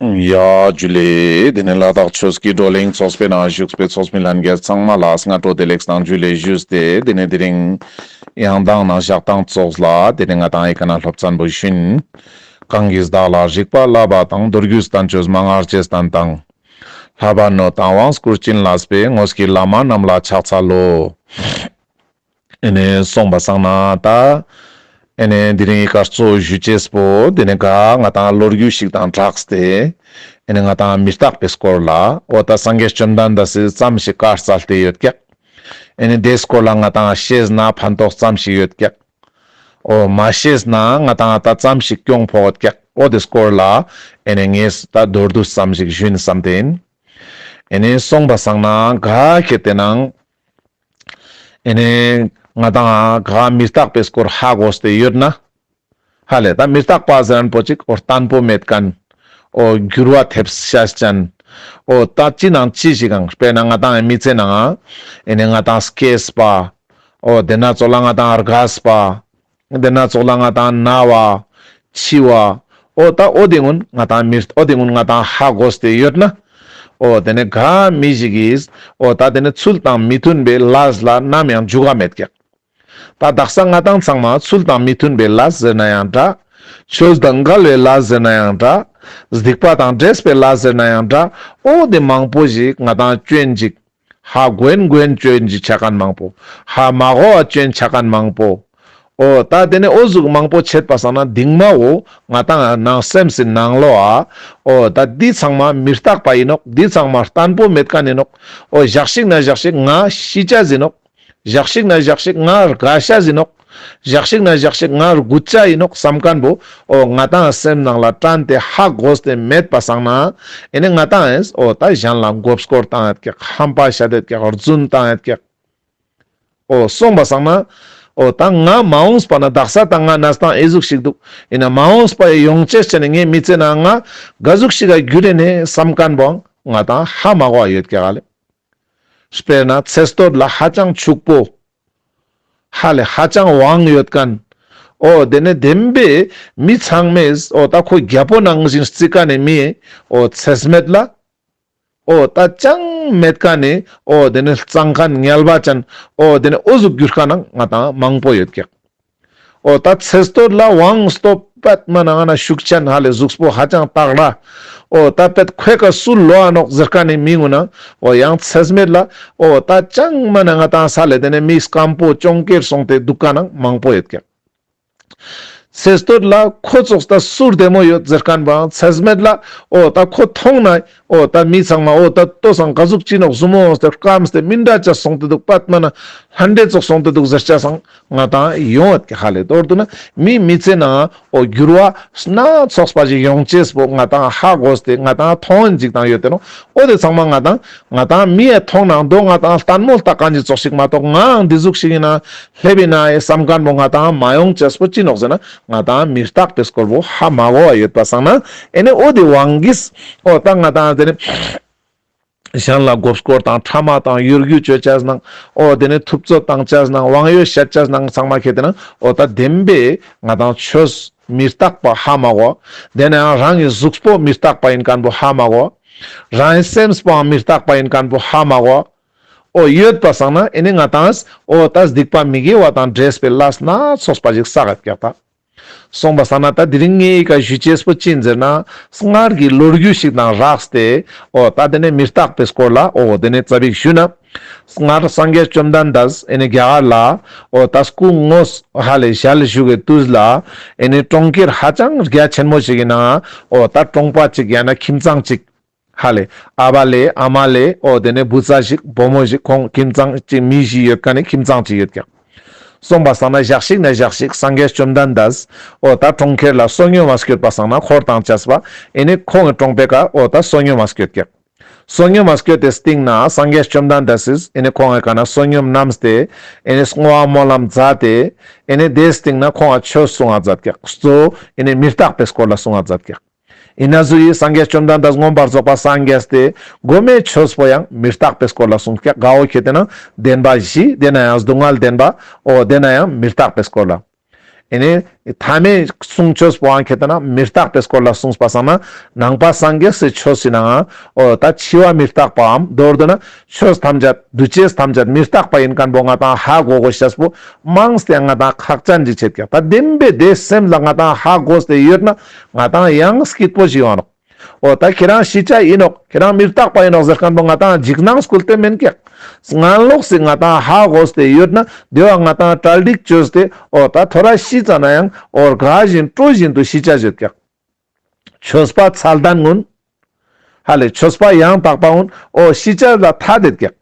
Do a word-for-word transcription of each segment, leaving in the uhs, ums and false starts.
ཡ་ཇུ་ལེ། དེ་ནས་ལ་དྭགས་ཆོས་ཀྱི་བགྲོ་གླེང་ཚོགས་པའི་ནང་བཞུགས་པའི་ཚོགས་མི་ལྷན་རྒྱས་ཚང་མ་ལ་སྔ་དྲོ་བདེ་ལེགས་དང་ཇུ་ལེ་ཞུས་ཏེ། དེ་ནས་དེ་རིང་ཡང་དང་ནང་ཞག་དང་ཚོགས་ལ་དེ་རིང་ང་དང་ཨི་ཀ་ན་སློབ་ཚན་པོ་བཞིན། གང་གིས་བདག་ལ་རིག་པ་བསླབ་པ་དང་། མདོ་རྒྱུད་བསྟན་བཅོས་མན་ངག་རྗེས་བསྟན་དང་། ལྷ་བ་ནོ་དང་དབང་བསྐུར་བྱིན་བརླབས་པའི། དངོས་ཀྱི་བླ་མ་རྣམས་ལ་ཕྱག་འཚལ་ལོ། ཨེ་ནེ་སོང་པ་སང་ན་ད་ཨེ་ནེ་དེ་རིང་ཨི་ཀ་གཙོ་བོ་ཞུ་ཅེས་པོ་དེ་ནེ་ག་ང་དང་ལོ་རྒྱུས་ཤིག་དང་སྦྲགས་ཏེ་ཨེ་ནེ་ང་དང་མི་རྟག་པའི་སྐོར་ལ་འོ་ད་སངས་རྒྱས་བཅོམ་ལྡན་འདས་སི་ཙམ་ཞིག་བཀའ་སྩལ་ཏེ་ཡོད་ཀྱག། ཨེ་ནེ་དེའི་སྐོར་ལ་ང་དང་ཤེས་ན་ཕན་ཐོགས་ཙམ་ཞིག་ཡོད་ཀྱག། འོ་མ་ཤེས་ན་ང་དང་ད་ཙམ་ཞིག་གྱོང་ཕོག་ཀྱག། འོ་དེ་སྐོར་ལ་ཨེ་ནེ་ངས་ད་མདོར་བསྡུས་ཙམ་ཞིག་ཞུ་ཡིན་བསམ་སྟེ་ཡིན། ཨེ་ནེ་སོང་པ་སང་ན་ག་ཁེ་ཏེ་ནང་ཨེ་ནེ་ང་དང་ག་མི་རྟག་པའི་སྐོར་ཧ་གོ་སྟེ་ཡོད་ན། ཧ་ལེ་ད་མི་རྟག་པ་ཟེར་མཁན་པོ་ཅིག་འོ་བརྟན་པོ་མེད་མཁན། འོ་འགྱུར་བ་ཐེབས་ཤེས་ཅན། འོ་ད་ཅི་ནང་ཅི་ཞིག་གང་དཔེར་ན་ང་དང་མི་ཚེ་ནང་ཨེ་ནེ་ང་དང་སྐྱེས་པ། འོ་དེ་ན་ཙོགས་ལ་ང་དང་རྒས་པ། དེ་ན་ཙོགས་ལ་ང་དང་ན་བ། འཆི་བ། འོ་ད་འོ་དེ་གུན་ང་དང་མི་འོ་དེ་གུན་ང་དང་ཧ་གོ་སྟེ་ཡོད་ན། འོ་དེ་ནེ་ག་མི་ཞིག་གིས་འོ་ད་དེ་ནེ་ཚུལ་དང་མི་མཐུན་པའི་ལས་ལ་ནམ་ཡང་འཇུག་ག་མེད་ཀྱག། ད་དག་ས་ང་དང་ཚང་མ་ཚུལ་དང་མི་མཐུན་པའི་ལས་ཟེར་ན་ཡང་འདྲ། ཆོས་དང་འགལ་བའི་ལས་ཟེར་ན་ཡང་འདྲ། སྡིག་པ་དང་འདྲེས་པའི་ལས་ཟེར་ན་ཡང་འདྲ། འོ་དེ་མང་པོ་ཞིག་ང་དང་སྐྱོན་ཅིག། ཧ་གོན་གོན་སྐྱོན་ཅིག་ཆ་མཁན་མང་པོ། ཧ་མ་གོ་བ་སྐྱོན་ཆ་མཁན་མང་པོ། འོ་ད་དེ་ནེ་འོ་ཟུག་མང་པོ་ཆད་པ་སང་ན་དེང་མ་འོ་ང་དང་ནང་སེམས་སི་ནང་ལོགས་ཨ། འོ་ད་འདི་ཚང་མ་མི་རྟག་པ་ཡིན་ནོག། འདི་ཚང་མ་བརྟན་པོ་མེད་མཁན་ཡིན་ནོག། འོ་ཞག་ཞིག་ན་ཞག་ཞིག་ང་ཤི་ཆ་ཟིན་ནོག། ཞག་ཞིག་ན་ཞག་ཞིག་ང་རྒས་ཤ་ཟིན་ནོག། ཞག་ཞིག་ན་ཞག་ཞིག་ང་རྒུད་ཆ་ཡིན་ནོག་བསམ་མཁན་པོ་འོ་ང་དང་སེམས་ནང་ལ་དྲན་ཏེ་ཧ་གོ་སྟེ་མེད་པ་སང་ན་ཨེ་ནེ་ང་དང་ཨེས་འོ་ད་གཞན་ལ་མགོ་སྐོར་བཏང་ཡོད་ཀྱག། ཧམ་པ་བཤད་དེ་ཡོད་ཀྱག། རྫུན་བཏང་ཡོད་ཀྱག། འོ་སོང་པ་སང་ན་འོ་ད་ང་མ་འོངས་པ་ན་དག་ས་ད་ང་གནས་སྟངས་ཨེ་ཟུག་ཞིག་འདུག། ཡིན་ན་མ་འོངས་པ་ཡོང་ཅེས་ཆ་ནེ་ངའི་མི་ཚེ་ནང་ང་ག་ཟུག་ཞིག་ག་འགྱུར་ཨེ་ནེ་བསམ་མཁན་པོ་ང་དང་ཧ་མ་གོ་བ་ཡོད་ཀྱག་ལེ། དཔེར་ན་ཚེ་སྟོད་ལ་ཧ་ཅང་ཕྱུག་པོ། ཧ་ལེ་ཧ་ཅང་དབང་ཡོད་མཁན། འོ་དེ་ནེ་བདེན་པའི་མི་ཚང་མས་འོ་ད་ཁོ་རྒྱལ་པོ་ནང་བཞིན་བརྩི་མཁན་ནི་མི་འོ་ཚེ་སྨད་ལ། འོ་ད་ཅང་མེད་མཁན་ནི་འོ་དེ་ནེ་གཙང་མཁན་ངལ་བ་ཅན། འོ་དེ་ནེ་འོ་ཟུག་གྱུར་མཁན་ནང་ང་དང་མང་པོ་ཡོད་ཀྱག། འོ་ད་ཚེ་སྟོད་ལ་དབང་སྟོབས་པད་མ་ནང་ན་ཤུགས་ཅན་ཧ་ལེ་གཟུགས་པོ་ཧ་ཅང་དག་ལ། འོ་ད་པད་ཁོའི་ཀ་སུ་ལོ་ཨ་ནོག་ཟེར་མཁན་ནི་མི་གུན་ན་འོ་ཡང་ཚེ་སྨད་ལ་འོ་ད་ཅང་མ་ན་ང་དང་ས་ལེ་དེ་ནེ་མི་སྐམ་པོ་གྱོང་ཁེར་སོང་སྟེ་འདུག་མཁན་ནང་མང་པོ་ཡོད་ཀྱག། ཚེ་སྟོད་ལ་ཁོ་ཙོགས་ད་སུ་བདེ་མོ་ཡོད་ཟེར་མཁན་པའང་ཚེ་སྨད་ལ་འོ་ད་ཁོ་མཐོང་ན་འོ་ད་མི་ཚང་མ་འོ་ད་ལྟོས་སང་ག་ཟུག་ཅི་ནོག་ཟུ་མོ་འོང་སྟེ་སྐམ་སྟེ་མི་འདྲ་ཅིག་སོང་སྟེ་འདུག། པད་མ་ན་ལྷ་འདྲེ་ཙོགས་སོང་སྟེ་འདུག་ཟེར་ཅེས་སང་ང་དང་ཡོང་ཡོད་ཀྱག་ཧ་ལེ། མདོར་བསྡུ་ན་མི་མི་ཚེ་ནང་འོ་འགྱུར་བ་སྣ་ཚོགས་པ་ཞིག་ཡོང་ཅེས་པོ་ང་དང་ཧ་གོ་སྟེ་ང་དང་མཐོང་ཡིན་ཅིག་དང་ཡོད་དེ་ནོག། འོ་དེ་ཚང་མ་ང་དང་ང་དང་མི་ཡ་མཐོང་ནང་དོ་ང་དང་ལྟད་མོ་ལྟ་མཁན་ཅིག་ཙོགས་ཤིག་མ་གཏོགས་ངའང་འདི་ཟུག་ཞིག་ཡིན་ན་ལེབ་ཡིན་ན་ཨེ་བསམ་མཁན་པོ་ང་དང་མ་ཡོང་ཅེས་པོ་ཅི་ནོག་ཟེར་ན་ང་དང་མི་རྟག་པའི་སྐོར་པོ་ཧ་མ་གོ་བ་ཡོད་པ་སང་ན་ཨེ་ནེ་འོ་དེ་དབང་གིས་འོ་ད་ང་དང་དེ་ནེ་གཞན་ལ་མགོ་སྐོར་དང་ཕྲ་མ་དང་གཡོ་སྒྱུ་བཅོ་ཅེས་ནང་འོ་དེ་ནེ་ཐུབ་ཚོད་བཏང་ཅེས་ནང་དབང་ཡོད་བཤད་ཅེས་ནང་ཚང་མ་ཁེ་ཏེ་ན་འོ་ད་བདེན་པའི་ང་དང་ཆོས་མི་རྟག་པ་ཧ་མ་གོ། དེ་ནེ་ཡང་རང་གི་གཟུགས་པོ་མི་རྟག་པ་ཡིན་མཁན་པོ་ཧ་མ་གོ། རང་གི་སེམས་པོའང་མི་རྟག་པ་ཡིན་མཁན་པོ་ཧ་མ་གོ། འོ་ཡོད་པ་སང་ན་ཨེ་ནེ་ང་དང་འོ་ད་སྡིག་པ་མི་དགེ་བ་དང་འདྲེས་པའི་ལས་སྣ་ཚོགས་པ་ཞིག་བསགས་ཡོད་ཀྱག་ད། སོང་པ་སང་ན་ད་དེ་རིང་ངའི་ཀ་ཞུ་ཅེས་པོ་ཅི་ཡིན་ཟེར་ན་སྔར་གྱི་ལོ་རྒྱུས་ཤིག་དང་སྦྲགས་ཏེ་འོ་ད་དེ་ནེ་མི་རྟག་པའི་སྐོར་ལ་འོ་དེ་ནེ་ཙ་པིག་ཞུ་ན། སྔར་སངས་རྒྱས་བཅོམ་ལྡན་འདས་ཨེ་ནེ་རྒྱ་གར་ལ་འོ་ད་སྐུ་དངོས་ཧ་ལེ་ཞལ་བཞུགས་པའི་དུས་ལ་ཨེ་ནེ་གྲོང་ཁྱེར་ཧ་ཅང་རྒྱ་ཆེན་མོ་ཞིག་གི་ནང་འོ་ད་གྲོང་པ་ཅིག་ཡང་ན་ཁྱིམ་ཚང་ཅིག་ཧ་ལེ་ཨ་བ་ལེ་ཨ་མ་ལེ་འོ་དེ་ནེ་བུ་ཚ་ཞིག་བུ་མོ་ཞིག་ཁོང་ཁྱིམ་ཚང་ཅིག་མི་བཞི་ཡོད་མཁན་ནི་ཁྱིམ་ཚང་ཅིག་ཡོད་ཀྱག། སོང་པ་སང་ན་ཞག་ཞིག་ན་ཞག་ཞིག་སངས་རྒྱས་བཅོམ་ལྡན་འདས་འོ་ད་གྲོང་ཁྱེར་ལ་བསོད་སྙོམས་མ་སྐྱོད་པ་སང་ན་འཁོར་དང་བཅས་པ་ཨེ་ནེ་ཁོང་གི་གྲོང་པའི་ཀ་འོ་ད་བསོད་སྙོམས་མ་སྐྱོད་ཀྱག། བསོད་སྙོམས་མ་སྐྱོད་དེ་སྟིང་ནེ་སངས་རྒྱས་བཅོམ་ལྡན་འདས་སིས་ཨེ་ནེ་ཁོང་གི་ཀ་ན་བསོད་སྙོམས་བསྣམས་ཏེ་ཨེ་ནེ་བསྔོ་བ་སྨོན་ལམ་མཛད་དེ་ཨེ་ནེ་དེའི་སྟིང་ནེ་ཁོང་ག་ཆོས་གསུང་ང་མཛད་ཀྱག། གཙོ་བོ་ཨེ་ནེ་མི་རྟག་པའི་སྐོར་ལ་གསུང་ང་མཛད་ཀྱག། ཨིན་ན་ཟུག་གི་སངས་རྒྱས་བཅོམ་ལྡན་འདས་མངོན་པར་རྫོགས་པ་སངས་རྒྱས་ཏེ་གོ་མའི་ཆོས་པོ་ཡང་མི་རྟག་པའི་སྐོར་ལ་གསུངས་ཀྱག། ག་འོ་ཁེ་ཏེ་ན་བདེན་པ་བཞི་དེ་ནེ་ཡང་སྡུག་བསྔལ་བདེན་པ་འོ་དེ་ནེ་ཡང་མི་རྟག་པའི་སྐོར་ལ། ཨེ་ནི་ཐ་མའི་གསུང་ཆོས་པོའང་ཁེ་ཏེ་ན་མི་རྟག་པའི་སྐོར་ལ་གསུངས་པ་སང་ན་ནང་པ་སངས་རྒྱས་སི་ཆོས་སི་ནང་འོ་ད་འཆི་བ་མི་རྟག་པའམ་མདོར་བསྡུ་ན་ཆོས་ཐམས་ཅད་འདུ་བྱེད་ཐམས་ཅད་མི་རྟག་པ་ཡིན་མཁན་པོ་ང་ཏང་ཧ་གོ་དགོས་ཤེས་པོ་མང་སྟེ་ང་ཏང་ཁག་ཅན་ཅིག་ཆེད་ཀྱག། ད་བདེན་པའི་དེ་སེམས་ལ་ང་ཏང་ཧ་གོ་སྟེ་ཡོད་ན་ང་ཏང་ཡང་སྐྱིད་པོ་ཞིག་ཡོང་ནོག། འོ་ད་ཁྱེད་རང་ཤི་ཆ་ཡིན་ནོག། ཁྱེད་རང་མི་རྟག་པ་ཡིན་ནོག་ཟེར་མཁན་པོ་ང་ཏང་འཇིགས་སྣང་སྐུལ་ཏེ་མེན་ཀྱག། སྔན་ལོགས་སི་ང་ཏང་ཧ་གོ་སྟེ་ཡོད་ན་དེ་བ་ང་ཏང་གྲ་སྒྲིག་བཅོས་ཏེ་འོ་ད་ཐོ་རས་ཤི་ཙ་ན་ཡང་འོ་དགའ་བཞིན་སྤྲོ་བཞིན་དུ་ཤི་ཆ་ཡོད་ཀྱག། ཆོས་པ་མཚན་ལྡན་ཀུན་ཧ་ལེ་ཆོས་པ་ཡང་དག་པ་ཀུན་འོ་ཤི་ཆ་ལ་ཐད་དེད་ཀྱག།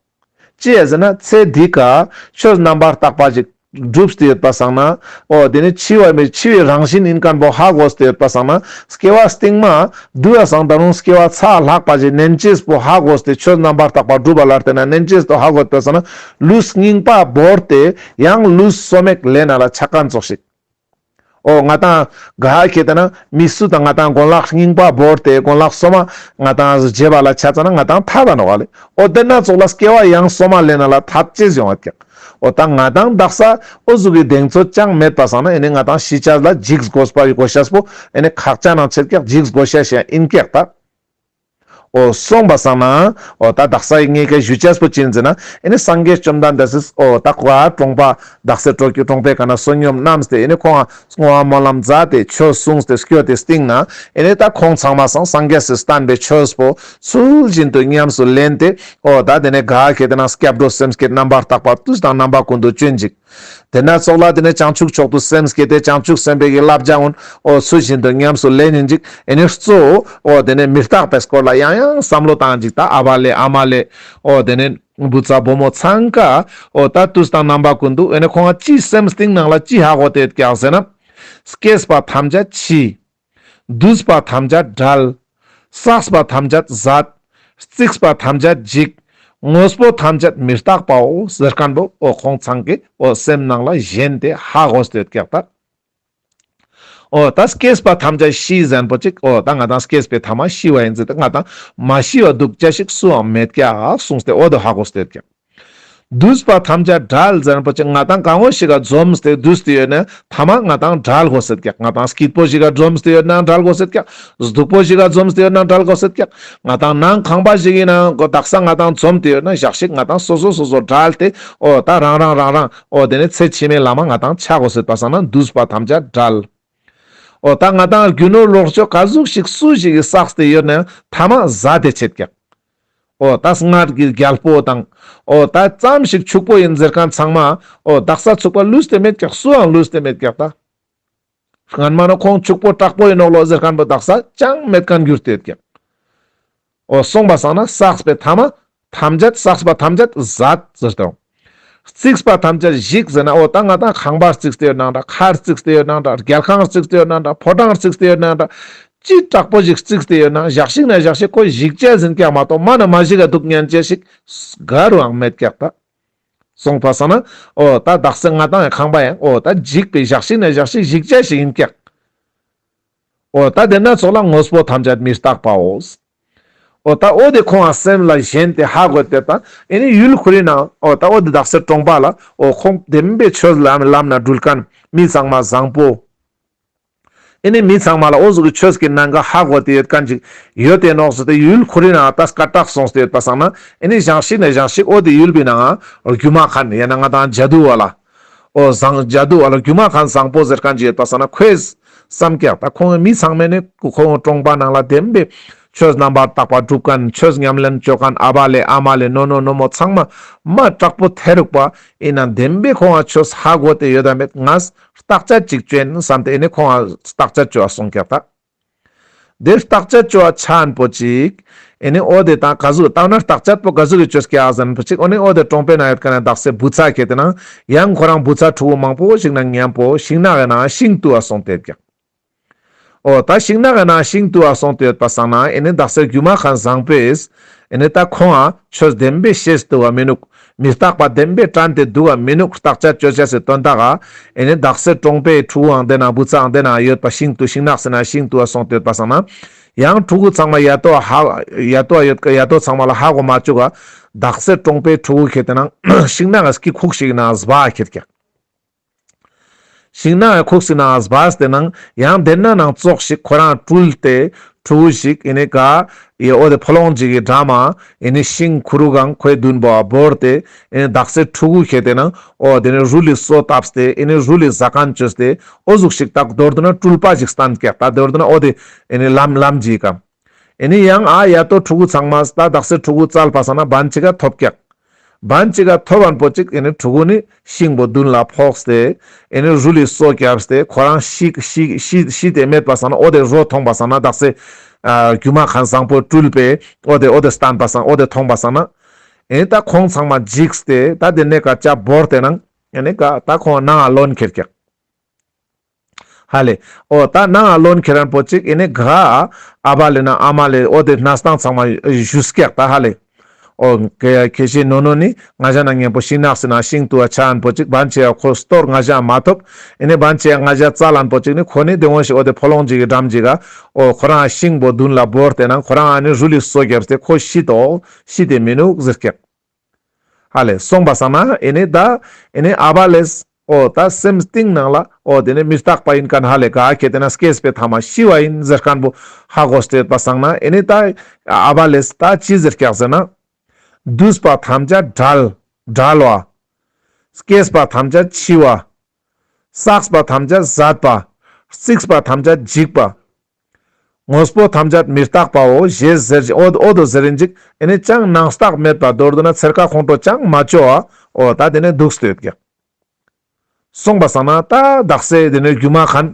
ཅི་ཡ་ཟེར་ན་ཚེ་འདི་ཀ་ཆོས་རྣམ་པར་དག་པ་ཅིག་སྒྲུབ་སྟེ་ཡོད་པ་སང་ན། འོ་དེ་ནི་འཆི་བ་མེད་འཆི་བའི་རང་བཞིན་ཡིན་མཁན་པོ་ཧ་གོ་སྟེ་ཡོད་པ་སང་ན། སྐྱེ་བ་སྟིང་མ་དུ་བ་སང་ད་རུང་སྐྱེ་བ་ཚ་ལྷག་པ་ཞིག་ནན་ཅེས་པོ་ཧ་གོ་སྟེ་ཆོས་རྣམ་པར་དག་པ་སྒྲུབ་པ་ལ་བརྟེན་ན་ནན་ཅེས་པོ་ཧ་གོ་སྟེ་ཡོད་པ་སང་ན། ལུས་རྙིང་པ་བོར་ཏེ་ཡང་ལུས་སོ་མེག་ལེན་ན་ལ་ཆ་མཁན་ཙོགས་ཤིག། འོ་ང་ཏང་ག་ཧ་ཁེ་ཏེ་ན་མི་སུ་དང་ང་ཏང་གོན་ལག་རྙིང་པ་བོར་ཏེ་གོན་ལག་སོ་མ་ང་ཏང་བརྗེ་བ་ལ་ཆ་ཙ་ན་ང་ཏང་ཐད་ད་ནོག་ལེ། འོ་དེ་ན་ཙོགས་ལ་སྐྱེ་བ་ཡང་སོ་མ་ལེན་ན་ལ་ཐད་ཅེས་ཡོང་བ་ཀྱག། འོ་ད་ང་ཏང་དག་ས་འོ་ཟུག་གི་གདེང་ཚོད་ཅང་མེད་པ་སང་ན་ཨེ་ནི་ང་ཏང་ཤི་ཆ་ལ་འཇིགས་དགོས་པ་དགོས་ཤེས་པོ་ཨེ་ནི་ཁག་ཅན་ནང་ཆེད་ཀྱག། འཇིགས་དགོས་ཤེས་ཤིག་ཡིན་ཀྱག་ད། འོ་སོང་པ་སང་ན་འོ་ད་དག་ས་ངེ་གི་ཞུ་ཅེས་པོ་ཅི་ཡིན་ཟེར་ན་ཨེ་ནི་སངས་རྒྱས་བཅོམ་ལྡན་འདས་སི་འོ་ད་ཁོ་གྲོང་པ་དག་ས་གྲོང་གི་གྲོང་པའི་ཀ་ན་བསོད་སྙོམས་བསྣམས་ཏེ་ཨེ་ནི་ཁོང་བསྔོ་བ་སྨོན་ལམ་མཛད་དེ་ཆོས་གསུངས་ཏེ་སྐྱོད་དེ་སྟིང་ན་ཨེ་ནི་ད་ཁོང་ཚང་མ་སང་སངས་རྒྱས་སི་བསྟན་པའི་ཆོས་པོ་ཚུལ་བཞིན་དུ་ཉམས་སུ་ལེན་ཏེ་འོ་ད་དེ་ནི་ག་ཧ་ཁེ་ཏེ་ན་སྐྱབས་འགྲོ་སེམས་བསྐྱེད་རྣམ་པར་དག་པ་དུས་དང་རྣམ་པ་ཀུན་ཏུ་སྤྱོད་ཅིག། དེ་ན་ཙོགས་ལ་དེ་ནས་བྱང་ཆུབ་མཆོག་ཏུ་སེམས་བསྐྱེད་དེ་བྱང་ཆུབ་སེམས་དཔའི་གི་བསླབ་བྱ་ཀུན་འོ་ཚུལ་བཞིན་དུ་ཉམས་སུ་ལེན་ཡིན་ཅིག། ཨེ་ནི་གཙོ་བོ་འོ་དེ་ནས་མི་རྟག་པའི་སྐོར་ལ་ཡང་ཡང་བསམ་བློ་བཏང་ཅིག། ད་ཨ་བ་ལེ་ཨ་མ་ལེ་འོ་དེ་ནས་བུ་ཚ་བུ་མོ་ཚང་ཀ་འོ་ད་དུས་དང་རྣམ་པ་ཀུན་ཏུ་ཨེ་ནི་ཁོང་ཅི་སེམས་གཏིང་ནང་ལ་ཅི་ཧ་གོ་སྟེ་ཡོད་ཀྱག་ཟེར་ན། སྐྱེས་པ་ཐམས་ཅད་འཆི། འདུས་པ་ཐམས་ཅད་བྲལ། བསགས་པ་ཐམས་ཅད་ཟད། རྩིགས་པ་ཐམས་ཅད་འཇིག། དངོས་པོ་ཐམས་ཅད་མི་རྟག་པའོ་ཟེར་མཁན་པོ་འོ་ཁོང་ཚང་གི་འོ་སེམས་ནང་ལ་ཞེན་ཏེ་ཧ་གོ་སྟེ་ཡོད་ཀྱག་ད། འོ་ད་སྐྱེས་པ་ཐམས་ཅད་ཤི་ཟེར་མཁན་པོ་ཅིག། འོ་ད་ང་ཏང་སྐྱེས་པའི་ཐ་མ་ཤི་བ་ཡིན་ཟེར་ཏེ་ང་ཏང་མ་ཤི་བ་འདུག་ཅེས་ཤིག་སུའང་མེད་ཀྱག་གསུངས་ཏེ་འོ་དོ་ཧ་གོ་སྟེ་ཡོད་ཀྱག། འདུས་པ་ཐམས་ཅད་བྲལ་ཟེར་མཁན་པོ་ཅིག། ང་ཏང་གང་བོ་ཞིག་ག་འཛོམས་ཏེ་འདུས་ཏེ་ཡོད་ན་ཐ་མ་ང་ཏང་བྲལ་དགོས་སེད་ཀྱག། ང་ཏང་སྐྱིད་པོ་ཞིག་ག་འཛོམས་ཏེ་ཡོད་ན་བྲལ་དགོས་སེད་ཀྱག། སྡུག་པོ་ཞིག་ག་འཛོམས་ཏེ་ཡོད་ན་བྲལ་དགོས་སེད་ཀྱག། ང་ཏང་ནང་ཁང་པ་ཞིག་ཡིན་ན་དག་ས་ང་ཏང་འཛོམས་ཏེ་ཡོད་ན་ཞག་ཞིག་ང་ཏང་སོ་སོ་སོ་སོ་བྲལ་ཏེ་འོ་ད་རང་རང་རང་རང་འོ་དེ་ནས་ཚེ་ཕྱི་མའི་ལམ་ང་ཏང་ཆ་དགོས་སེད་པ་སང་ན་འདུས་པ་ཐམས་ཅད་བྲལ། འོ་ད་ང་ཏང་རྒྱུ་ནོར་ལོངས་སྤྱོད་ག་ཟུག་ཞིག་སུ་ཞིག་གིས་བསགས་ཏེ་ཡོད་ན་ཐ་མ་ཟད་དེ་ཆེད་ཀྱག། འོ་ད་སྔར་གྱི་རྒྱལ་པོ་དང་། འོ་ད་ཙམ་ཞིག་ཕྱུག་པོ་ཡིན་ཟེར་མཁན་ཚང་མ། འོ་དག་ས་ཚུགས་པ་ལུས་ཏེ་མེད་ཀྱག། སུའང་ལུས་ཏེ་མེད་ཀྱག་ད། སྔན་མ་ན་ཁོང་ཕྱུག་པོ་དྲག་པོ་ཡིན་ནོག་ལོ་ཟེར་མཁན་པོ་དག་ས་ཅང་མེད་མཁན་གྱུར་ཏེ་ཡོད་ཀྱག། འོ་སོང་པ་སང་ན་བསགས་པའི་ཐ་མ་ཐམས་ཅད་བསགས་པ་ཐམས་ཅད་ཟད་ཟེར་ཏེ། རྩིགས་པ་ཐམས་ཅད་ཞིག་ཟེར་ན་འོ་ད་ང་ཏང་ཁང་པ་རྩིགས་ཏེ་ཡོད་ནང་འདྲ། མཁར་རྩིགས་ཏེ་ཡོད་ནང་འདྲ། རྒྱལ་ཁང་རྩིགས་ཏེ་ཡོད་ནང་འདྲ། ཕོ་བྲང་རྩིགས་ཏེ་ཡོད་ནང་འདྲ། ཅི་དྲག་པོ་ཞིག་རྩིགས་ཏེ་ཡོད་ན་ཞག་ཞིག་ན་ཞག་ཞིག་ཁོ་ཞིག་ཅེས་ཡིན་ཀྱག་མ་གཏོགས་མ་ན་མ་ཞིག་ག་འདུག་ཉན་ཅེས་ཞིག་ག་རུའང་མེད་ཀྱག་ད། སོང་པ་སང་ན་འོ་ད་དག་ས་ང་ཏང་ཡང་ཁང་པ་ཡང་འོ་ད་འཇིག་པའི་ཞག་ཞིག་ན་ཞག་ཞིག་ཞིག་ཅེས་ཞིག་ཡིན་ཀྱག། འོ་ད་དེ་ན་ཙོགས་ལ་དངོས་པོ་ཐམས་ཅད་མི་རྟག་པའོ། འོ་ད་འོ་དེ་ཁོང་ང་སེམས་ལ་ཞེན་ཏེ་ཧ་གོ་སྟེ་ད་ཨེ་ནི་ཡུལ་ཁོ་རའི་ནང་འོ་ད་འོ་དེ་དག་ས་གྲོང་པ་ལ་འོ་ཁོང་བདེན་པའི་ཆོས་ལམ་ལམ་ན་འགྲུལ་མཁན་མི་ཚང་མ་བཟང་པོ། ཨེ་ནི་མི་ཚང་མ་ལ་འོ་ཟུག་གི་ཆོས་ཀྱི་ནང་ག་ཧ་གོ་སྟེ་ཡོད་མཁན་ཅིག་ཡོད་དེ་ནོག་ཟེར་ཏེ་ཡུལ་ཁོ་རའི་ནང་ད་སྐད་གྲགས་སོང་སྟེ་ཡོད་པ་སང་ན་ཨེ་ནི་ཞག་ཞིག་ན་ཞག་ཞིག་འོ་དེ་ཡུལ་པའི་ནང་ང་སྒྱུ་མ་མཁན་ཡང་ན་ང་ཏང་ཇ་དུ་བ་ལ། འོ་བཟང་ཇ་དུ་བ་ལ་སྒྱུ་མ་མཁན་བཟང་པོ་ཟེར་མཁན་ཅིག་ཡོད་པ་སང་ན་ཁོས་བསམ་ཀྱག་ད་ཁོང་མི་ཚང་མས་ནི་ཁོང་གྲོང་པ་ནང་ལ་བདེན་པའི་ཆོས་རྣམ་པར་དག་པ་སྒྲུབ་མཁན་ཆོས་ཉམས་ལེན་བཅོ་མཁན་ཨ་བ་ལེ་ཨ་མ་ལེ་ནོ་ནོ་ནོ་མོ་ཚང་མ་མ་དྲག་པོ་ཐེ་རུག་པ་ཡིན་ན་བདེན་པའི་ཁོང་ང་ཆོས་ཧ་གོ་སྟེ་ཡོད་ད་མེད་ངས་བརྟག་དཔྱད་ཅིག་བཅོ་ཡིན་བསམ་སྟེ་ཨེ་ནི་ཁོང་ང་བརྟག་དཔྱད་བཅོ་བ་སོང་ཀྱག་ད། དེ་བརྟག་དཔྱད་བཅོ་བ་ཆ་ཨན་པོ་ཅིག། ཨེ་ནི་འོ་དེ་དང་ག་ཟུག་ད་ན་བརྟག་དཔྱད་པོ་ག་ཟུག་གི་བཅོས་ཀྱག་ཟེར་ན་པོ་ཅིག། འོ་ནི་འོ་དེ་གྲོང་པའི་ནང་ཡོད་མཁན་ནི་དག་ས་བུ་ཚ་ཁེ་ཏེ་ན་ཡང་ཁོ་རང་བུ་ཚ་ཕྲུ་གུ་མང་པོ་ཞིག་ན་མཉམ་པོ་ཤིང་ནགས་ཀྱི་ནང་ཤིང་བཏུ་བ་སོང་སྟེ་ཡོད་ཀྱག། འོ་ད་ཤིང་ནགས་ཀྱི་ནང་ཤིང་བཏུ་བ་སོང་སྟེ་ཡོད་པ་སང་ན་ཨེ་ནི་དག་ས་སྒྱུ་མ་མཁན་བཟང་པོས་ཨེ་ནི་ད་ཁོང་ང་ཆོས་བདེན་པའི་ཤེས་བཏུ་བ་མི་ནུག། མི་རྟག་པ་བདེན་པའི་དྲན་ཏེ་འདུག་ག་མི་ནུག། བརྟག་དཔྱད་བཅོ་བྱ་སི་དོན་དག་ག་ཨེ་ནི་དག་ས་གྲོང་པའི་ཕྲུ་གུའང་དེ་ན་བུ་ཚའང་དེ་ན་ཡོད་པ་ཤིང་བཏུ་ཤིང་ནགས་སི་ན་ཤིང་བཏུ་བ་སོང་སྟེ་ཡོད་པ་སང་ན་ཡང་ཕྲུ་གུ་ཚང་མ་ཡ་ཏོ་ཧ་ཡ་ཏོ་ཡོད་ཀ་ཡ་ཏོ་ཚང་མ་ལ་ཧ་གོ་མ་བཅུག་ག། དག་ས་གྲོང་པའི་ཕྲུ་གུ་ཁེ་ཏེ་ན་ཤིང་ནགས་སི་ཁུག་ཞིག་ན་སྦ་ཁེ་ཏེ་ཀྱག། ཤིང་ནགས་ཁུག་སི་ནང་སྦས་ཏེ་ནང་ཡང་དེ་ན་ནང་ཙོགས་ཤིག་ཁོ་རང་སྤྲུལ་ཏེ་ཕྲུ་གུ་ཞིག་ཨེ་ནི་ག་ཡ་འོ་དེ་ཕོ་ལོང་ཅིག་གི་འགྲམ་མ་ཨེ་ནི་ཤིང་ཁུ་རུ་གང་ཁོའི་མདུན་པོ་བོར་ཏེ་ཨེ་ནི་དག་སེ་ཕྲུ་གུ་ཁྱེར་ཏེ་ནང་འོ་དེ་ནི་རུལ་ལི་སོ་བཏབ་སྟེ་ཨེ་ནི་རུལ་ལི་ཟ་མཁན་བཅོས་ཏེ་འོ་ཟུག་ཤིག་ད་མདོར་བསྡུ་ན་སྤྲུལ་པ་ཞིག་སྟན་ཀྱག་ད་མདོར་བསྡུ་ན་འོ་དེ་ཨེ་ནི་ལམ་ལམ་ཅིག་གམ། ཨེ་ནི་ཡང་ཨ་ཡ་ཏོ་ཕྲུ་གུ་ཚང་མ་ད་དག་སེ་ཕྲུ་གུ་བཙལ་པ་སང་ན་བན་ཅིག་ག་ཐོབ་ཀྱག་བན་ཅིག་ག་ཐོབ་བན་པོ་ཅིག་ཨེ་ནི་ཕྲུ་གུ་ནི་ཤིང་པོ་མདུན་ལ་ཕོག་སྟེ་ཨེ་ནི་རུལ་ལི་སོ་བརྒྱབ་སྟེ་ཁོ་རང་ཤི་ཤི་ཤི་ཤི་སྟེ་མེད་པ་སང་ན་འོ་དེ་རོ་མཐོང་པ་སང་ན་དག་སེ་ཨ་སྒྱུ་མ་མཁན་བཟང་པོ་སྤྲུལ་པས་འོ་དེ་འོ་དེ་སྟན་པ་སང་འོ་དེ་མཐོང་པ་སང་ན་ཨེ་ནི་ད་ཁོང་ཚང་མ་འཇིགས་ཏེ་ད་དེ་ནས་ཀ་ཅ་བོར་ཏེ་ནང་ཨེ་ནི་ཀ་ད་ཁོང་ནང་ང་ལོན་ཁྱེར་ཀྱག་ཧ་ལེ། འོ་ད་ནང་ང་ལོན་ཁྱེར་རན་པོ་ཅིག་ཨེ་ནི་ག་ཨ་བ་ལེ་ན་ཨ་མ་ལེ་འོ་དེ་གནས་སྟངས་ཚང་མ་ཞུས་ཀྱག་ད་ཧ་ལེ། འོ་ཁེ་ཁེ་ཤེས་ནོ་ནོ་ནི་ང་ཞ་ན་ཉམ་པོ་ཤིང་ནགས་སི་ནང་ཤིང་ཏུ་བ་ཆ་རན་པོ་ཅིག་བན་ཆེ་ཡ་ཁོ་སྟོར་ང་ཞ་མ་ཐོབ། ཨེ་ནི་བན་ཆེ་ཡ་ང་ཞ་བཙལ་ལན་པོ་ཅིག་ནི་ཁོ་ནི་དེ་འོ་ཞིག་འོ་དེ་ཕོ་ལོང་ཅིག་གི་འགྲམ་ཅིག་ག་འོ་ཁོ་རང་ཤིང་པོ་མདུན་ལ་བོར་ཏེ་ནང་ཁོ་རང་ཨ་ནི་རུལ་ལི་སོ་བརྒྱབ་སྟེ་ཁོ་ཤི་ཏོ་ཤི་སྟེ་མི་ནུག་ཟེར་ཀྱག་ཧ་ལེ། སོང་པ་སང་ན་ཨེ་ནི་ད་ཨེ་ནི་ཨ་བ་ལེས་འོ་ད་སེམས་གཏིང་ནང་ལ་འོ་དེ་ནི་མི་རྟག་པ་ཡིན་མཁན་ཧ་ལེ་ག་ཁེ་དེ་ན་སྐྱེས་པའི་ཐ་མ་ཤི་བ་ཡིན་ཟེར་མཁན་པོ་ཧ་གོ་སྟེ་ཡོད་པ་སང་ན་ཨེ་ནི་ད་ཨ་བ་ལེས་ད་ཅི་ཟེར་ཀྱག་ཟེར་ན། འདུས་པ་ཐམས་ཅད་བྲལ་བྲལ་བ། སྐྱེས་པ་ཐམས་ཅད་འཆི་བ། བསགས་པ་ཐམས་ཅད་ཟད་པ། རྩིགས་པ་ཐམས་ཅད་འཇིག་པ། དངོས་པོ་ཐམས་ཅད་མི་རྟག་པའོ་ཞེས་ཟེར་ཞིང་འོ་འོ་དོ་ཟེར་རིན་ཅིག་ཨེ་ནི་ཅང་ནང་རྟགས་མེད་པ་མདོར་བསྡུ་ན་ཚེར་ཁ་ཁོང་ཁྲོ་ཅང་མ་ཅོ་བ་འོ་ད་དེ་ནི་འདུག་སྟེ་ཡོད་ཀྱག་སོང་པ་སང་ན་ད་དག་སེ་དེ་ནི་སྒྱུ་མ་མཁན་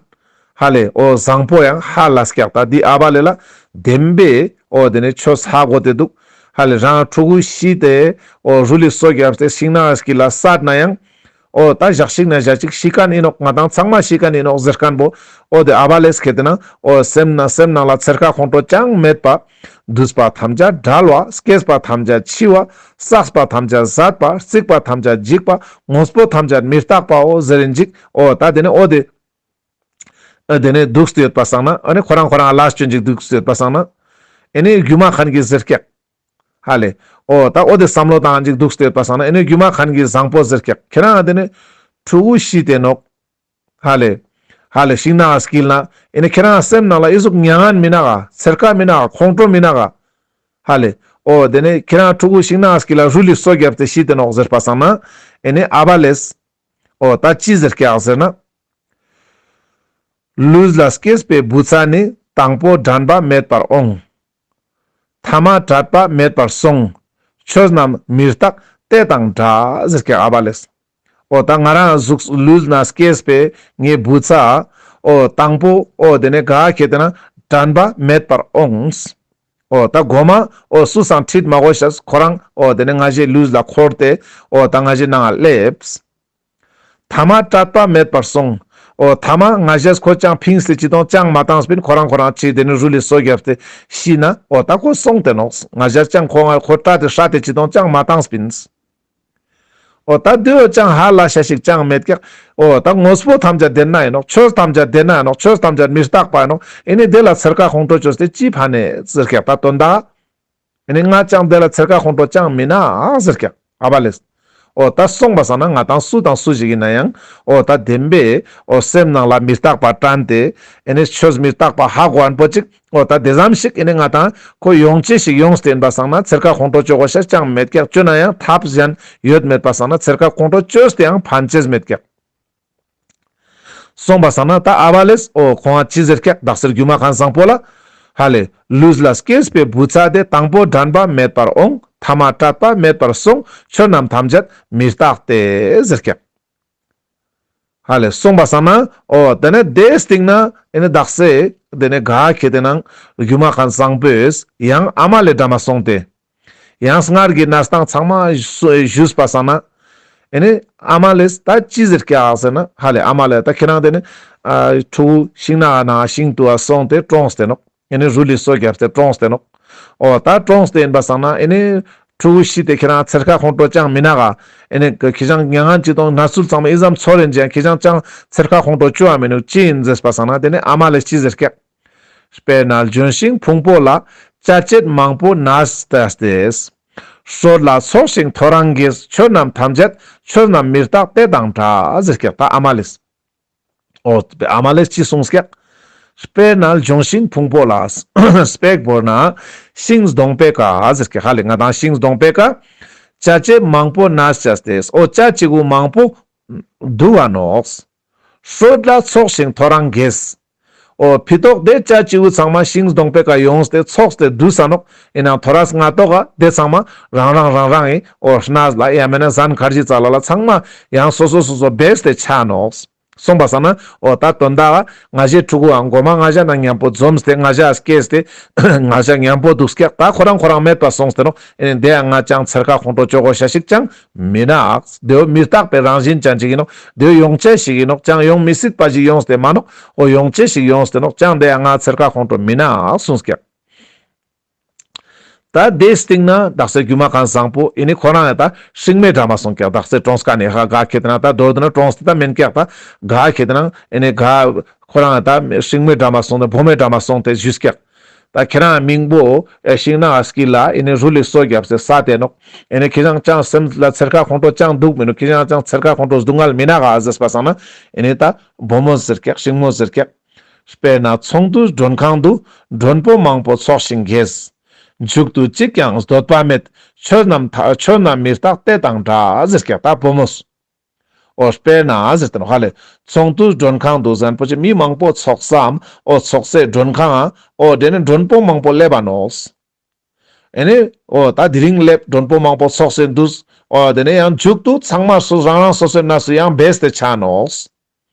ཧ་ལེ་འོ་བཟང་པོ་ཡང་ཧ་ལས་ཀྱག་ད་འདི་ཨ་བ་ལེ་ལ་བདེན་པའི་འོ་དེ་ནི་ཆོས་ཧ་གོ་སྟེ་འདུག་ཧ་ལེ་རང་ཕྲུ་གུ་ཤི་སྟེ་འོ་རུལ་ལི་སོ་བརྒྱབ་སྟེ་ཤིང་ནགས་དཀྱིལ་ལ་བསད་ན་ཡང་། འོ་ད་ཞག་ཞིག་ན་ཞག་ཅིག་ཤི་མཁན་ཡིན་ནོག་ང་དང་ཚང་མ་ཤི་མཁན་ཡིན་ནོག་ཟེར་མཁན་པོ་འོ་དེ་ཨ་བ་ལེས་ཁེ་དེ་ན་འོ་སེམས་ན་སེམས་ནང་ལ་ཚེར་ཁ་ཁོང་ཁྲོ་ཅང་མེད་པ། འདུས་པ་ཐམས་ཅད་བྲལ་བ། སྐྱེས་པ་ཐམས་ཅད་འཆི་བ། བསགས་པ་ཐམས་ཅད་ཟད་པ། རྩིགས་པ་ཐམས་ཅད་འཇིག་པ། དངོས་པོ་ཐམས་ཅད་མི་རྟག་པའོ་ཟེར་རིན་ཅིག་འོ་ད་དེ་ནི་འོ་དེ་ཨ་དེ་ནི་འདུག་སྟེ་ཡོད་པ་སང་ན་ཨ་ནི་ཁོ་རང་ཁོ་རང་ལ་སྐྱོན་ཅིག་འདུག་སྟེ་ཡོད་པ་སང་ན་ཨ་ནི་སྒྱུ་མ་མཁན་གྱི་ཟེར་ཀྱག་ཧ་ལེ། འོ་ད་འོ་དེ་བསམ་བློ་བཏང་ཅིག་འདུག་སྟེ་ཡོད་པ་སང་ན་ཨེ་ནི་སྒྱུ་མ་མཁན་གྱི་བཟང་པོ་ཟེར་ཀྱག་ཁྱེད་རང་དེ་ནི་ཕྲུ་གུ་ཤི་སྟེ་ནོག་ཧ་ལེ། ཧ་ལེ་ཤིང་ནགས་དཀྱིལ་ན་ཨེ་ནི་ཁྱེད་རང་སེམས་ནང་ལ་ཨི་ཟུག་མྱ་ངན་མི་ནག་ག་ཚེར་ཁ་མི་ནག་ག་ཁོང་ཁྲོ་མི་ནག་ག་ཧ་ལེ། འོ་དེ་ནི་ཁྱེད་རང་ཕྲུ་གུ་ཤིང་ནགས་དཀྱིལ་ལ་རུལ་ལི་སོ་བརྒྱབ་སྟེ་ཤི་སྟེ་ནོག་ཟེར་པ་སང་ན་ཨེ་ནི་ཨ་བ་ལེས། འོ་ད་ཅི་ཟེར་ཀྱག་ཟེར་ན། ལུས་ལ་སྐྱེས་པའི་བུ་ཚ་ནི། དང་པོ་དྲན་པ་མེད་པར་འོང་། ཐ་མ་བྲལ་བ་མེད་པར་སོང་། ཆོས་རྣམས་མི་རྟག་དེ་དང་འདྲ་ཟེར་ཀྱག་ཨ་བ་ལེས། འོ་ད་ང་རང་གཟུགས་ལུས་ན་སྐྱེས་པའི་ངའི་བུ་ཚ། འོ་དང་པོ་འོ་དེ་ནི་ག་ཁེ་དེ་ན་དྲན་པ་མེད་པར་འོངས། འོ་ད་མགོ་མ་འོ་སུ་སང་ཁྲིད་མ་དགོས་ཤེས་ཁོ་རང་འོ་དེ་ནི་ང་ཞའི་ལུས་ལ་འཁོར་ཏེ་འོ་ད་ང་ཞའི་ནང་ང་སླེབས། ཐ་མ་བྲལ་བ་མེད་པར་སོང་། འོ་ཐ་མ་ང་ཞས་ཁོ་ཅང་ཕིངས་ཏེ་ཅི་དང་ཅང་མ་བཏང་སྤིན་ཁོ་རང་ཁོ་རང་ཅི་དེ་ནི་རུལ་ལི་སོ་བརྒྱབ་སྟེ་ཤི་ན་འོ་ད་ཁོ་སོང་སྟེ་ནོག་ང་ཞས་ཅང་ཁོ་ང་ཁོ་ཏྲ་ཏེ་ཧྲ་ཏེ་ཅི་དང་ཅང་མ་བཏང་སྤིན། འོ་ད་དེ་འོ་ཅང་ཧ་ལས་ཤ་ཞིག་ཅང་མེད་ཀྱག་འོ་ད་དངོས་པོ་ཐམས་ཅད་དེ་ན་ཡིན་ནོག་ཆོས་ཐམས་ཅད་དེ་ན་ཡིན་ནོག་ཆོས་ཐམས་ཅད་མི་རྟག་པ་ཡིན་ནོག་ཨེ་ནི་དེ་ལ་ཚེར་ཁ་ཁོང་ཁྲོ་བཅོས་ཏེ་ཅི་ཕན་ནི་ཟེར་ཀྱག་ད་དོན་དག་ཨེ་ནི་ང་ཅང་དེ་ལ་ཚེར་ཁ་ཁོང་ཁྲོ་ཅང་མི་ན་ཟེར་ཀྱག་ཨ་བ་ལེས། འོ་ད་སོང་པ་སང་ན་ང་དང་སུ་དང་སུ་ཞིག་ཡིན་ན་ཡང་འོ་ད་བདེན་པའི་འོ་སེམས་ནང་ལ་མི་རྟག་པ་དྲན་ཏེ་ཨེ་ནི་ཆོས་མི་རྟག་པ་ཧ་གོ་ཨན་པོ་ཅིག་འོ་ད་དེ་ཙམ་ཞིག་ཨེ་ནི་ང་དང་ཁོ་ཡོང་ཅེས་ཤིག་ཡོངས་ཏེ་ཡིན་པ་སང་ན་ཚེར་ཁ་ཁོང་ཁྲོ་བཅོ་དགོས་ཤེས་ཅང་མེད་ཀྱག་བཅོ་ན་ཡང་ཐབས་གཞན་ཡོད་མེད་པ་སང་ན་ཚེར་ཁ་ཁོང་ཁྲོ་བཅོས་ཏེ་ཡང་ཕན་ཅེས་མེད་ཀྱག་སོང་པ་སང་ན་ད་ཨ་བ་ལེས་འོ་ཁོང་ང་ཅི་ཟེར་ཀྱག་དག་སེ་སྒྱུ་མ་མཁན་བཟང་པོ་ལ། ཧ་ལེ། ལུས་ལ་སྐྱེས་པའི་བུ་ཚ་དེ། དང་པོ་དྲན་པ་མེད་པར་འོང་། ཐ་མ་བྲལ་བ་མེད་པར་སོང་། ཆོས་རྣམས་ཐམས་ཅད་མི་རྟག་སྟེ་ཟེར་ཀྱག་ཧ་ལེ། སོང་པ་སང་ན་འོ་དེ་ནས་དེའི་སྟེང་ན་ཨེ་ནི་དག་སེ་དེ་ནས་ག་ཁེ་དེ་ནང་སྒྱུ་མ་མཁན་བཟང་པོས་ཡང་ཨ་མ་ལེ་འགྲམ་མ་སོང་སྟེ། ཡང་སྔར་གྱི་གནས་སྟངས་ཚང་མ་ཞུས་པ་སང་ན། ཨེ་ནི་ཨ་མ་ལེས་ད་ཅི་ཟེར་ཀྱག་ཟེར་ན་ཧ་ལེ་ཨ་མ་ལེ་ད་ཁྱེད་རང་དེ་ནི་ཨ་ཕྲུ་གུ་ཤིང་ནགས་ནང་ཤིང་དུ་ཨ་སོང་སྟེ་གྲོངས་ཏེ་ནོག་ཨེ་ནི་རུལ་ལི་སོ་བརྒྱབ་སྟེ་གྲོངས་ཏེ་ནོག་འོ་ད་གྲོངས་ཏེ་ཡིན་པ་སང་ན་ཨེ་ནི་ཕྲུ་གུ་ཤི་སྟེ་ཁྱེད་རང་ཚེར་ཁ་ཁོང་ཁྲོ་ཅང་མི་ན་ག་ཨེ་ནི་ཁྱེད་རང་མྱ་ངན་ཅི་དང་ན་ཚུལ་ཚང་མ་ཨི་ཙམ་ཚོར་རེན་ཅང་ཁྱེད་རང་ཅང་ཚེར་ཁ་ཁོང་ཁྲོ་བཅོ་ཡ་མི་ནུག་ཅི་ཡིན་ཟེར་པ་སང་ན་དེ་ནི་ཨ་མ་ལེས་ཅི་ཟེར་ཀྱག་དཔེར་ན་ལྗོན་ཤིང་ཕུང་པོ་ལ། །བཅད་བཅད་མང་པོ་ནས་བཏགས་ཏེ། །སྲོད་ལ་ཚོགས་ཤིང་ཐོ་རངས་ཀྱི། །ཆོས་རྣམས་ཐམས་ཅད་ཆོས་རྣམས་མི་རྟག་དེ་དང་འདྲ། །ཟེར་ཀྱག་ད་ཨ་མ་ལེས། འོ་ཨ་མ་ལེས་ཅི་གསུངས་ཀྱག། དཔེར་ན་ལྗོན་ཤིང་ཕུང་པོ་ལ། དཔེ་བོར་ན་ཤིང་སྡོང་པོའི་ཀ་ཟེར་ཀྱག་ཧ་ལེ། ང་དང་ཤིང་སྡོང་པོའི་ཀ་ཅ་ཅེ་མང་པོ་ནས་བྱས་ཏེ། འོ་ཅ་ཅི་གུ་མང་པོ་འདུ་བ་ནོག། ཧྲོད་ལ་ཚོགས་ཤིང་ཐོ་རངས་རྒྱས། འོ་ཕི་ཏོག་དེ་ཅ་ཅི་གུ་ཚང་མ་ཤིང་སྡོང་པོའི་ཀ་ཡོངས་ཏེ་ཚོགས་ཏེ་འདུས་ས་ནོག། ཨིན་ནའང་ཐོ་རས་སྔ་ཏོག་ག་དེ་ཚང་མ་རང་རང་རང་རང་ཨིན། འོ་གནས་ལ་ཡང་མེད་ན་ཟན་ཁར་ཇི་ཙ་ལ་ལ་ཚང་མ་ཡང་སོ་སོ་སོ་སོ་བེས་ཏེ་ཆ་ནོག། སོང་པ་སང་ན་འོ་ད་དོན་དག་ང་ཞའི་ཕྲུ་གུའང་གོ་མ་ང་ཞ་ན་མཉམ་པོ་འཛོམས་ཏེ་ང་ཞ་སྐྱེས་ཏེ་ང་ཞ་མཉམ་པོ་འདུག་ཀྱག། ད་ཁོ་རང་ཁོ་རང་མེད་པ་སོང་སྟེ་ནོག། ཨེ་ནི་དེ་ཡང་ང་ཅང་ཚེར་ཁ་ཁོང་ཁྲོ་ཅོ་གོ་ཤ་ཞིག་ཅང་མི་ནག། དེའོ་མི་རྟག་པའི་རང་བཞིན་ཅན་ཅིག་ཨིན་ནོག། དེའོ་ཡོང་ཅེས་ཤིག་ཨིན་ནོག། ཅང་ཡོང་མི་སྲིད་པ་ཞིག་ཡོངས་ཏེ་མ་ནོག། འོ་ཡོང་ཅེས་ཤིག་ཡོངས་ཏེ་ནོག། ཅང་དེ་ཡང་ང་ཚེར་ཁ་ཁོང་ཁྲོ་མི་ནག་གསུངས་ཀྱག། ད་དེའི་སྟེང་ན་དག་ས་སྒྱུ་མ་མཁན་བཟང་པོ་ཨེ་ནི་ཁོ་རང་ཡང་ད་ཤིང་མོའི་འགྲམ་མ་སོང་ཀྱག། དག་ས་གྲོངས་ཀ་ནས་ཧ་ག་ཁེ་ཏེ་ན་ད་མདོར་བསྡུ་ན་གྲོངས་ཏེ་ད་མེན་ཀྱག། ད་ག་ཁེ་ཏེ་ན་ཨེ་ནི་ག་ཁོ་རང་ཡང་ད་ཤིང་མོའི་འགྲམ་མ་སོང་སྟེ་བུ་མོའི་འགྲམ་མ་སོང་སྟེ་བཞུགས་ཀྱག། ད་ཁྱེད་རང་མིང་པོ་ཨེ་ཤིང་ནགས་དཀྱིལ་ལ་ཨེ་ནི་རུལ་ལི་སོ་བརྒྱབ་སྟེ་ས་དེ་ནོག། ཨེ་ནི་ཁྱེད་རང་ཅང་སེམས་ལ་ཚེར་ཁ་ཁོང་ཁྲོ་ཅང་འདུག་མི་ནུག། ཁྱེད་རང་ཅང་ཚེར་ཁ་ཁོང་ཁྲོ་སྡུག་བསྔལ་མི་ནག་ག་ཟེར་པ་སང་ན་ཨེ་ནི་ད་བུ་མོ་ཟེར་ཀྱག། ཤིང་མོ་ཟེར་ཀྱག། དཔེར་ན་ཚོང་དུས་མགྲོན་ཁང་དུ། མགྲོན་པོ་མང་པོ་ཚོགས་ཤིང་རྒྱས། མཇུག་ཏུ་གཅིག་ཀྱང་འདོད་པ་མེད། ཆོས་རྣམས་ཐ་ཆོས་རྣམས་མི་རྟག་དེ་དང་འདྲ་ཟེར་ཀྱག། ད་བུ་མོས། འོ་དཔེར་ན་ཟེར་ཏེ་ནོག་ཧ་ལེ། ཚོང་དུས་མགྲོན་ཁང་དུ་ཟེར་ཁན་པོ་ཅིག་མི་མང་པོ་ཚོགས་སམ། འོ་ཚོགས་སའི་མགྲོན་ཁང་ང་འོ་དེ་ནི་མགྲོན་པོ་མང་པོ་སླེབས་པ་ནོག། ཨེ་ནི་འོ་ད་དེ་རིང་སླེབས་མགྲོན་པོ་མང་པོ་ཚོགས་སེ་འདུས། འོ་དེ་ནས་ཡང་མཇུག་ཏུ་ཚང་མ་སུ་རང་རང་སོ་སོའི་གནས་སུ་ཡང་བེས་ཏེ་ཆ་ནོག།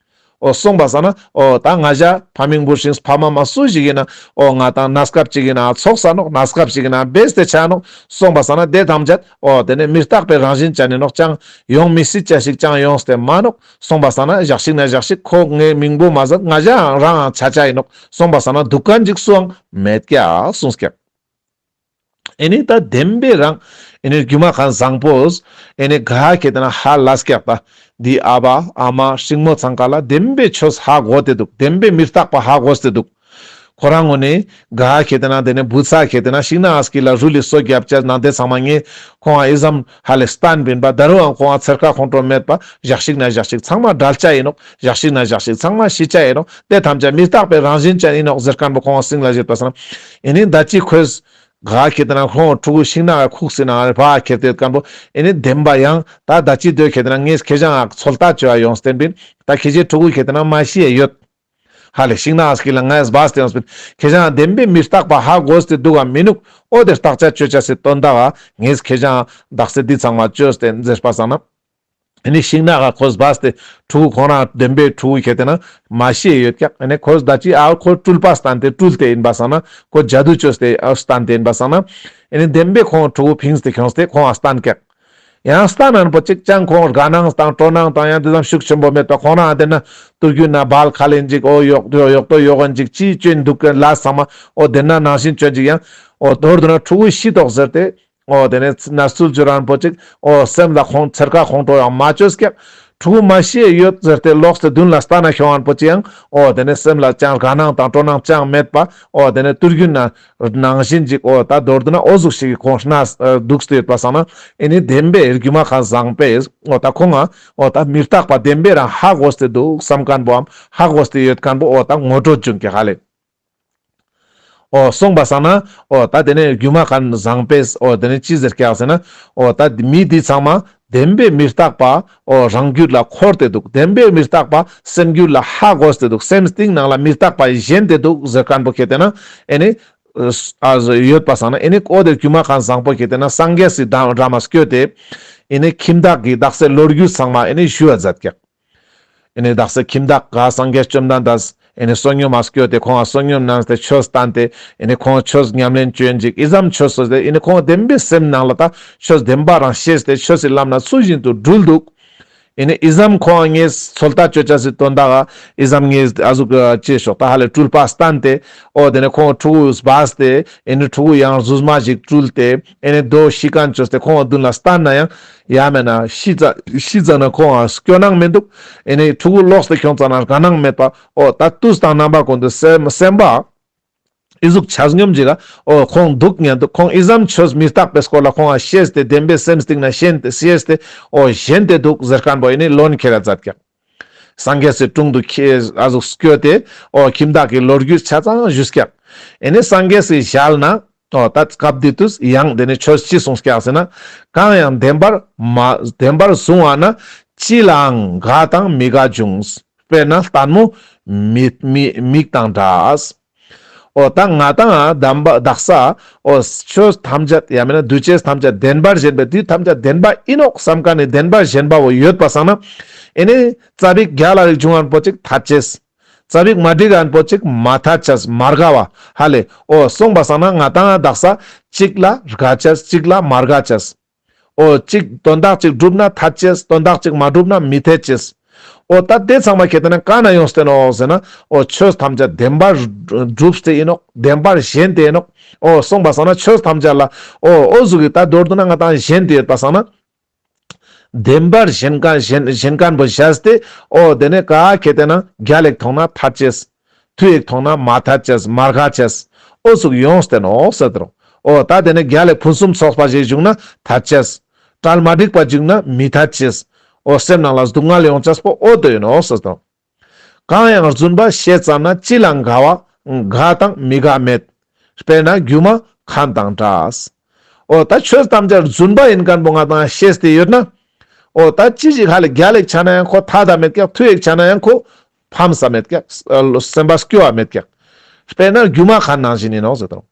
འོ་སོང་པ་སང་ན་འོ་ད་ང་ཞ་ཕ་མིང་བུ་སྲིང་ཕ་མ་མ་སུ་ཞིག་ཨིན་ན་འོ་ང་དང་གནས་སྐབས་ཅིག་ཨིན་ན་ཚོགས་ས་ནོག། གནས་སྐབས་ཅིག་ཨིན་ན་བེས་ཏེ་ཆ་ནོག། སོང་པ་སང་ན་དེ་ཐམས་ཅད་འོ་དེ་ནས་མི་རྟག་པའི་རང་བཞིན་ཅན་ཨིན་ནོག། ཅང་ཡོང་མི་སྲིད་ཅ་ཞིག་ཅང་ཡོངས་ཏེ་མ་ནོག། སོང་པ་སང་ན་ཞག་ཞིག་ན་ཞག་ཞིག་ཁོ་ངའི་མིང་པོ་མ་ཟད་ང་ཞའང་རང་ཆ་ཆ་ཨིན་ནོག། སོང་པ་སང་ན་འདུག་ཁན་ཅིག་སུའང་མེད་ཀྱག་གསུངས་ཀྱག། ཨེ་ནི་ད་བདེན་པའི་རང་ཨེ་ནི་སྒྱུ་མ་མཁན་བཟང་པོས་ཨེ་ནི་ག་ཁེ་ཏེ་ན་ཧ་ལས་ཀྱག། ད་འདི་ཨ་བ་ཨ་མ་སྲིང་མོ་ཚང་ཀ་ལ་བདེན་པའི་ཆོས་ཧ་གོ་སྟེ་འདུག། བདེན་པའི་མི་རྟག་པ་ཧ་གོ་སྟེ་འདུག། ཁོ་རང་ངོས་ནས་ག་ཁེ་ཏེ་ན་དེ་ནས་བུ་ཚ་ཁེ་ཏེ་ན་ཤིང་ནགས་དཀྱིལ་ལ་རུལ་ལི་སོ་བརྒྱབ་ཅེས་ནང་དེ་ཚང་མ་ངས་ཁོང་ཨི་ཙམ་ཧ་ལས་སྟན་པིན་པ། ད་རུང་ཁོང་ཚེར་ཁ་ཁོང་ཁྲོ་མེད་པ། ཞག་ཞིག་ན་ཞག་ཞིག་ཚང་མ་བྲལ་ཆ་ཨིན་ནོག། ཞག་ཞིག་ན་ཞག་ཞིག་ཚང་མ་ཤི་ཆ་ཨིན་ནོག། དེ་ཐམས་ཅད་མི་རྟག་པའི་རང་བཞིན་ཅན་ཨིན་ནོག་ཟེར་ཁན་པོ་ཁོང་སྲིང་ལ་བཞེད་པ་སང་ན་ཨེ་ནི་ད་ཅི་ཁོས་ག་ཁེ་ཏེ་ན་ཁོང་ཕྲུ་གུ་ཤིང་ནགས་ཁུག་སེ་ན་བ་ཁེ་ཏེ་ཡོད་ཁན་པོ་ཨེ་ནི་བདེན་པ་ཡང་ད་ད་ཅི་དོ་ཁེ་ཏེ་ན་ངས་ཁྱེ་ཞའང་ཚོད་ལྟ་ཅོ་ཡ་ཡོངས་ཏེ་ཨིན་པིན། ད་ཁྱེ་ཞའི་ཕྲུ་གུ་ཁེ་ཏེ་ན་མ་ཤི་ཡ་ཡོད། ཧ་ལས་ཤིང་ནགས་དཀྱིལ་ལ་ངས་སྦས་ཏེ་ཡོངས་པིན། ཁྱེ་ཞའང་བདེན་པའི་མི་རྟག་པ་ཧ་གོ་སྟེ་འདུག་ག་མི་ནུག། འོ་དེ་བརྟག་དཔྱད་ཅོ་ཅེས་སི་དོན་དག་ག་ངས་ཁྱེ་ཞའང་དག་ས་འདི་ཚང་མ་ཅོས་ཏེ་ཟེར་པ་སང་ན། ཨེ་ནི་ཤིང་ནགས་ཁ་ཁོས་སྦས་ཏེ་ཕྲུ་གུ་ཁོང་རང་བདེན་པའི་ཕྲུ་གུ་ཁེ་ཏེ་ན་མ་ཤི་ཡ་ཡོད་ཀྱག། ཨེ་ནི་ཁོས་ད་ཅི་ཨ་ཁོ་སྤྲུལ་པ་སྟན་ཏེ་སྤྲུལ་ཏེ་ཨིན་པ་སང་ན་ཁོ་ཇ་དུ་ཅོས་ཏེ་ཨ་སྟན་ཏེ་ཨིན་པ་སང་ན་ཨེ་ནི་བདེན་པའི་ཁོང་ཕྲུ་གུ་ཕིངས་ཏེ་ཁྱོངས་ཏེ་ཁོང་ཨ་སྟན་ཀྱག། ཡང་སྟན་ནན་པོ་ཅིག་ཅང་ཁོང་དགའ་སྣང་དང་སྤྲོ་སྣང་དང་ཡང་དེ་ཙམ་ཤུགས་ཆེན་པོ་མེད་པ། ཁོང་རང་དེ་ན་ཏུར་རྒྱུན་ན་བལ་ཁ་ལེན་ཅིག་འོ་ཡོག་ཡོག་ཏོ་ཡོག་ཨན་ཅིག་ཅི་ཅོན་འདུག་ག་ལ་ཚང་མ་འོ་དེ་ན་ནང་བཞིན་ཅོན་ཅིག་ཡང་འོ་མདོར་བསྡུ་ན་ཕྲུ་གུ་ཤི་ཏོག་ཟེར་ཏེ། འོ་དེ་ནས་ན་ཚུལ་ཅོ་རན་པོ་ཅིག། འོ་སེམས་ལ་ཁོང་ཚེར་ཁ་ཁོང་ཁྲོ་ཡང་མ་ཅོས་ཀྱག། ཕྲུ་གུ་མ་ཤི་ཡ་ཡོད་ཟེར་ཏེ་ལོག་སྟེ་མདུན་ལ་སྟན་ན་ཁྱོང་ཨན་པོ་ཅིག་ཡང་འོ་དེ་ནས་སེམས་ལ་ཅང་དགའ་སྣང་དང་སྤྲོ་སྣང་ཅང་མེད་པ། འོ་དེ་ནས་ཏུར་རྒྱུན་ན་ནང་བཞིན་ཅིག་འོ་ད་མདོར་བསྡུ་ན་འོ་ཟུག་ཞིག་གི་ཁོང་ན་འདུག་སྟེ་ཡོད་པ་སང་ན་ཨེ་ནི་བདེན་པའི་སྒྱུ་མ་མཁན་བཟང་པོས་འོ་ད་ཁོང་ང་འོ་ད་མི་རྟག་པ་བདེན་པའི་རང་ཧ་གོ་སྟེ་འདུག་བསམ་མཁན་པོའམ་ཧ་གོ་སྟེ་ཡོད་མཁན་པོ་འོ་ད་ངོ་སྤྲོད་བྱུང་ཀྱག་ཧ་ལས། འོ་སོང་པ་སང་ན་འོ་ད་དེ་ནས་སྒྱུ་མ་མཁན་བཟང་པོས་འོ་དེ་ནས་ཅི་ཟེར་ཀྱག་ཟེར་ན་འོ་ད་མི་འདི་ཚང་མ་བདེན་པའི་མི་རྟག་པ་འོ་རང་རྒྱུད་ལ་འཁོར་ཏེ་འདུག། བདེན་པའི་མི་རྟག་པ་སེམས་རྒྱུད་ལ་ཧ་གོ་སྟེ་འདུག། སེམས་གཏིང་ནང་ལ་མི་རྟག་པ་ཞེན་ཏེ་འདུག་ཟེར་མཁན་པོ་ཁེ་ཏེ་ན་ཨེ་ནི་ཨ་ཡོད་པ་སང་ན་ཨེ་ནི་འོ་དེ་སྒྱུ་མ་མཁན་བཟང་པོ་ཁེ་ཏེ་ན་སངས་རྒྱས་སི་འགྲམ་མ་སྐྱོད་དེ་ཨེ་ནི་ཁྱིམ་བདག་གི་དག་ས་ལོ་རྒྱུས་ཚང་མ་ཨེ་ནི་ཞུ་བ་མཛད་ཀྱག། ཨེ་ནི་དག་ས་ཁྱིམ་བདག་ག་སངས་རྒྱས་བཅོམ་ལྡན་འདས་ཨེ་ནི་བསོད་སྙོམས་མ་སྐྱོད་དེ་ཁོང་ང་བསོད་སྙོམས་གནང་སྟེ་ཆོས་བསྟན་ཏེ་ཨེ་ནི་ཁོང་ཆོས་ཉམས་ལེན་བཅོ་ཡིན་ཅིག་ཨི་ཙམ་ཆོས་སོ་སྟེ་ཨེ་ནི་ཁོང་བདེན་པའི་སེམས་ནང་ལ་ད་ཆོས་བདེན་པ་རང་ཤེས་ཏེ་ཆོས་སི་ལམ་ན་ཚུལ་བཞིན་དུ་འགྲུལ་འདུག། ཨེ་ནི་ཨི་ཙམ་ཁོང་ང་ངས་ཚོད་ལྟ་བཅོ་ཅེས་སི་དོན་དག་ཨི་ཙམ་ངས་ཨ་ཟུག་ཅེས་ཤོག་ད་ཧ་ལས་སྤྲུལ་པ་བསྟན་ཏེ་འོ་དེ་ནས་ཁོང་ཕྲུ་གུ་སྦས་ཏེ་ཨེ་ནི་ཕྲུ་གུ་ཡང་རྫུས་མ་ཞིག་སྤྲུལ་ཏེ་ཨེ་ནི་རྡོ་ཤི་མཁན་བཅོས་ཏེ་ཁོང་མདུན་ལ་བསྟན་ན་ཡང་ཡ་མེད་ན་ཤི་ཙ་ཤི་ཙ་ན་ཁོང་ང་སྐྱོ་སྣང་མི་འདུག། ཨེ་ནི་ཕྲུ་གུ་ལོག་སྟེ་ཁྱོང་ཙ་ན་དགའ་སྣང་མེད་པ། འོ་ད་དུས་དང་རྣམ་པ་ཀུན་ཏུ་སེམས་སེམས་པ་ཨི་ཟུག་ཆ་སྙོམས་ཅིག་ག་འོ་ཁོང་འདུག་ཉན་འདུག། ཁོང་ཨི་ཙམ་ཆོས་མི་རྟག་པའི་སྐོར་ལ་ཁོང་ང་ཤེས་ཏེ་བདེན་པའི་སེམས་གཏིང་ན་ཤེས་ཏེ་ཤེས་ཏེ་འོ་ཞེན་ཏེ་འདུག་ཟེར་མཁན་པོ་ཨེ་ནི་ལོན་ཁྱེར་ར་མཛད་ཀྱག། སངས་རྒྱས་སི་དྲུང་དུ་ཁྱེད་ཨ་ཟུག་སྐྱོད་དེ་འོ་ཁྱིམ་བདག་གི་ལོ་རྒྱུས་ཆ་ཚང་ཞུས་ཀྱག། ཨེ་ནེ་སངས་རྒྱས་སི་ཞལ་ན་འོ་ད་སྐབས་དེ་དུས་ཡང་དེ་ནེ་ཆོས་ཅི་གསུངས་ཀྱག་ཟེར་ན། གང་ཡང་བདེན་པར་མ་བདེན་པར་བཟུང་བ་ན། ཅི་ལའང་དགའ་དང་མི་དགའ་འབྱུང་། དཔེར་ན་ལྟད་མོ་མི་མི་མིག་དང་འདྲ། འོ་ད་ང་དང་ང་དམ་པ་དག་ས་འོ་ཆོས་ཐམས་ཅད་ཡང་མེན་ན་འདུས་བྱས་ཐམས་ཅད་བདེན་པར་ཞེན་པའི་དུས་ཐམས་ཅད་བདེན་པ་ཨིན་ནོག་བསམ་མཁན་ནི་བདེན་པར་ཞེན་པ་བོ་ཡོད་པ་སང་ན། ཨེ་ནེ་ཙ་པིག་རྒྱལ་ལ་རིགས་བྱུང་མཁན་པོ་ཅིག་ཐད་ཅེས། ཙ་པིག་མ་འགྲིག་མཁན་པོ་ཅིག་མ་ཐད་ཅེས་མ་དགའ་བ་ཧ་ལེ། འོ་སོང་པ་སང་ན་ང་དང་ང་དག་ས་ཅིག་ལ་དགའ་ཅེས་ཅིག་ལ་མ་དགའ་ཅེས། འོ་ཅིག་དོན་དག་ཅིག་འགྲུབ་ན་ཐད་ཅེས། དོན་དག་ཅིག་མ་འགྲུབ་ན་མི་ཐད་ཅེས། འོ་ད་དེ་ཚང་མ་ཁེ་ཏེ་ན་ག་ན་ཡོངས་ཏེ་ནོག་ཟེར་ན། འོ་ཆོས་ཐམས་ཅད་བདེན་པར་གྲུབ་སྟེ་ཨིན་ནོག། བདེན་པར་ཞེན་ཏེ་ཨིན་ནོག། འོ་སོང་པ་སང་ན་ཆོས་ཐམས་ཅད་ལ་འོ་འོ་ཟུག་གི་ད་མདོར་བསྡུ་ན་ང་དང་ཞེན་ཏེ་ཡོད་པ་སང་ན། བདེན་པར་ཞེན་མཁན་ཞེན་ཞེན་མཁན་པོ་བཞག་སྟེ་འོ་དེ་ནེ་ག་ཁེ་ཏེ་ན་རྒྱལ་ལ་ཞིག་མཐོང་ན་ཐད་ཅེས། མཐུ་ཞིག་མཐོང་ན་མ་ཐད་ཅེས་མ་དགའ་ཅེས། འོ་ཟུག་ཡོངས་ཏེ་ནོག་ཟེར་ཏེ་རོ། འོ་ད་དེ་ནེ་རྒྱལ་ལ་ཕུན་སུམ་ཚོགས་པ་ཞིག་བྱུང་ན་ཐད་ཅེས། གྲལ་མ་འགྲིག་པ་བྱུང་ན་མི་ཐད་ཅེས། འོ་སེམས་ནང་ལ་སྡུག་བསྔལ་ཡོང་ཅེས་པོ་འོ་དོ་ཨིན་ནོག་ཟེར་ཏེ་རོ། གང་ཡང་རྫུན་པ་བཤད་ཙམ་ན། ཅི་ལའང་དགའ་བ་དགའ་དང་མི་དགའ་མེད། དཔེར་ན་སྒྱུ་མ་མཁན་དང་འདྲ། འོ་ད་ཆོས་ཐམས་ཅད་རྫུན་པ་ཨིན་མཁན་པོ་ང་དང་བཤད་དེ་ཡོད་ན། འོ་ད་ཅི་ཞིག་ཧ་ལེ་རྒྱལ་ལ་ཞིག་ཆ་ན་ཡང་ཁོ་ཐད་ད་མེད་ཀྱག། མཐུ་ཞིག་ཆ་ན་ཡང་ཁོ་ཕམ་ས་མེད་ཀྱག། སེམས་པ་སྐྱོ་བ་མེད་ཀྱག། དཔེར་ན་སྒྱུ་མ་མཁན་ནང་བཞིན་ཨིན་ནོག་ཟེར་ཏེ་རོ།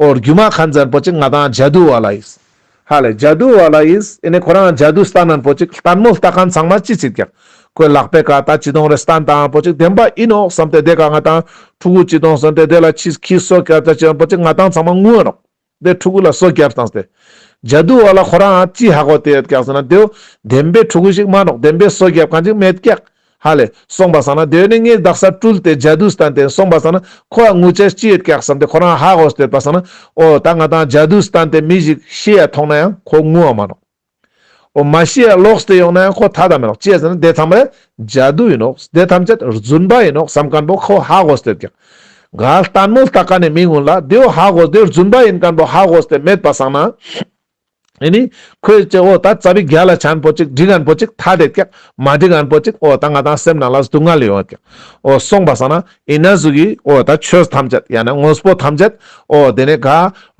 འོ་སྒྱུ་མ་མཁན་ཟེར་མཁན་པོ་ཅིག་ང་དང་ཇ་དུ་བ་ལ་ཨིན། ཧ་ལེ་ཇ་དུ་བ་ལ་ཨིན། ཨེ་ནེ་ཁོ་རང་ཇ་དུ་སྟན་མཁན་པོ་ཅིག་ལྟད་མོ་ལྟ་མཁན་ཚང་མ་ཅི་ཟེར་ཀྱག། ཁོའི་ལག་པའི་ཀ་ད་ཅི་དོང་རེ་སྟན་བཏང་མཁན་པོ་ཅིག་བདེན་པ་ཨིན་ནོག་བསམ་སྟེ་དེ་ཀ་ང་དང་ཕྲུ་གུ་ཅི་དོང་བསམ་སྟེ་དེ་ལ་ཅི་ཁྱི་སོ་སྐྱབས་ད་ཅི་མཁན་པོ་ཅིག་ང་དང་ཚང་མ་ངུ་འ་ནོག། དེ་ཕྲུ་གུ་ལ་སོ་རྒྱབ་བཏང་སྟེ། ཇ་དུ་བ་ལ་ཁོ་རང་ཅི་ཧ་གོ་སྟེ་ཡོད་ཀྱག་ཟེར་ན་དེའོ་བདེན་པའི་ཕྲུ་གུ་ཞིག་མན་ནོག། བདེན་པའི་སོ་རྒྱབ་མཁན་ཅིག་མེད་ཀྱག། ཧ་ལེ་སོང་པ་སང་ན་དེ་ནེ་ངས་དག་ས་སྤྲུལ་ཏེ་ཇ་དུ་སྟན་ཏེ་སོང་པ་སང་ན་ཁོ་ཨ་ངུ་ཅེས་ཅི་ཡོད་ཀྱག་བསམ་སྟེ་ཁོ་རང་ཧ་གོ་སྟེ་ཡོད་པ་སང་ན། འོ་ད་ང་དང་ཇ་དུ་སྟན་ཏེ་མི་ཞིག་ཤི་ཡ་མཐོང་ན་ཡང་ཁོ་ངུ་བ་མན་ནོག། འོ་མ་ཤི་ཡ་ལོག་སྟེ་ཡོང་ན་ཡང་ཁོ་ཐད་ད་མེད་ནོག། ཅི་ཡ་ཟེར་ན་དེ་ཚང་མ་ཇ་དུ་ཨིན་ནོག། དེ་ཐམས་ཅད་རྫུན་པ་ཨིན་ནོག་བསམ་མཁན་པོ་ཁོ་ཧ་གོ་སྟེ་ཡོད་ཀྱག། ག་ལྟད་མོ་ལྟ་མཁན་ནི་མི་ཀུན་ལ་དེའོ་ཧ་གོ་དེ་རྫུན་པ་ཨིན་མཁན་པོ་ཧ་གོ་སྟེ་མེད་པ་སང་ན། ཨེ་ནེ་ཁོས་ཅི་འོ་ད་ཙ་པིག་རྒྱལ་ལ་ཆ་མཁན་པོ་ཅིག་འགྲིག་མཁན་པོ་ཅིག་ཐད་དེ་ཀྱག། མ་འགྲིག་མཁན་པོ་ཅིག་འོ་ད་ང་དང་སེམས་ནང་ལ་སྡུག་བསྔལ་ཡོང་ཀྱག། འོ་སོང་པ་སང་ན་ཨིན་ན་ཟུག་གི་འོ་ད་ཆོས་ཐམས་ཅད་ཡང་ན་དངོས་པོ་ཐམས་ཅད་འོ་དེ་ནེ་ག་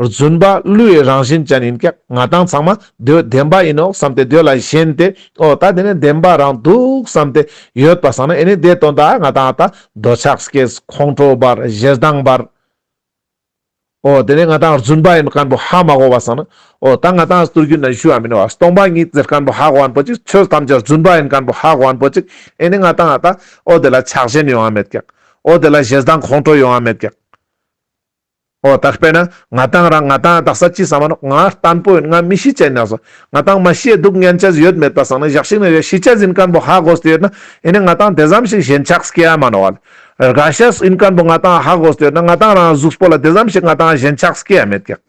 རྫུན་པ་བསླུ་བའི་རང་བཞིན་ཅན་ཨིན་ཀྱག། ང་དང་ཚང་མ་དེ་བདེན་པ་ཨིན་ནོག་བསམ་སྟེ་དེ་ལ་ཞེན་ཏེ་འོ་ད་དེ་ནེ་བདེན་པ་རང་འདུག་བསམ་སྟེ་ཡོད་པ་སང་ན་ཨེ་ནེ་དེ་དོན་དག་ང་དང་ད་འདོད་ཆགས་སྐྱེས། ཁོང་ཁྲོ་འབར། ཞེ་སྡང་འབར། འོ་དེ་ནེ་ང་དང་རྫུན་པ་ཨིན་མཁན་པོ་ཧ་མ་གོ་བ་སང་ན། འོ་ད་ང་དང་སྟོད་རྒྱུད་ན་ཞུ་བ་མེན་ནོག། སྟོང་པ་ཉིད་ཟེར་མཁན་པོ་ཧ་གོ་མཁན་པོ་ཅིག། ཆོས་ཐམས་ཅད་རྫུན་པ་ཨིན་མཁན་པོ་ཧ་གོ་མཁན་པོ་ཅིག། ཨེ་ནེ་ང་དང་ང་ད་འོ་དེ་ལ་ཆགས་ཞེན་ཡོང་བ་མེད་ཀྱག། འོ་དེ་ལ་ཞེ་སྡང་ཁོང་ཁྲོ་ཡོང་བ་མེད་ཀྱག། འོ་ད་དཔེར་ན་ང་དང་རང་ང་དང་དག་ས་ཅི་བསམ་མ་ནོག། ང་བརྟན་པོ་ཨིན། ང་མི་ཤི་ཅེས་ཨིན་ན་སོ། ང་དང་མ་ཤི་ཡ་འདུག་ཉན་ཅེས་ཡོད་མེད་པ་སང་ན་ཞག་ཞིག་ན་ཡ་ཤི་ཅེས་ཨིན་མཁན་པོ་ཧ་གོ་སྟེ་ཡོད་ན་ཨེ་ནེ་ང་དང་དེ་ཙམ་ཞིག་ཞེན་ཆགས་སྐྱེ་ཡ་མན་ནོག་བ་ལེ། རྒ་ཤེས་ཨིན་མཁན་པོ་ང་དང་ཧ་གོ་སྟེ་ཡོད་ན་ང་དང་རང་གཟུགས་པོ་ལ་དེ་ཙམ་ཞིག་ང་དང་ཞེན་ཆགས་སྐྱེ་ཡ་མེད་ཀྱག།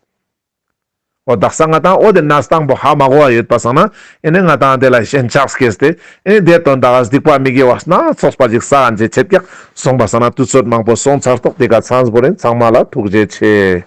འོ་དག་ས་ང་དང་འོ་དེ་གནས་སྟངས་པོ་ཧ་མ་གོ་བ་ཡོད་པ་སང་ན་ཨེ་ནེ་ང་དང་དེ་ལ་ཞེན་ཆགས་སྐྱེས་ཏེ་ཨེ་ནེ་དེ་དོན་དག་ག་སྡིག་པ་མི་དགེ་བ་སྣ་ཚོགས་པ་ཞིག་བསགས་ཨིན་ཅེས་ཆེད་ཀྱག། སོང་པ་སང་ན་དུས་ཚོད་མང་པོ་སོང་ཚར་ཏོག། དེ་ཀ་ཚང་བོ་རིན་ཚང་མ་ལ་ཐུགས་རྗེ་ཆེ།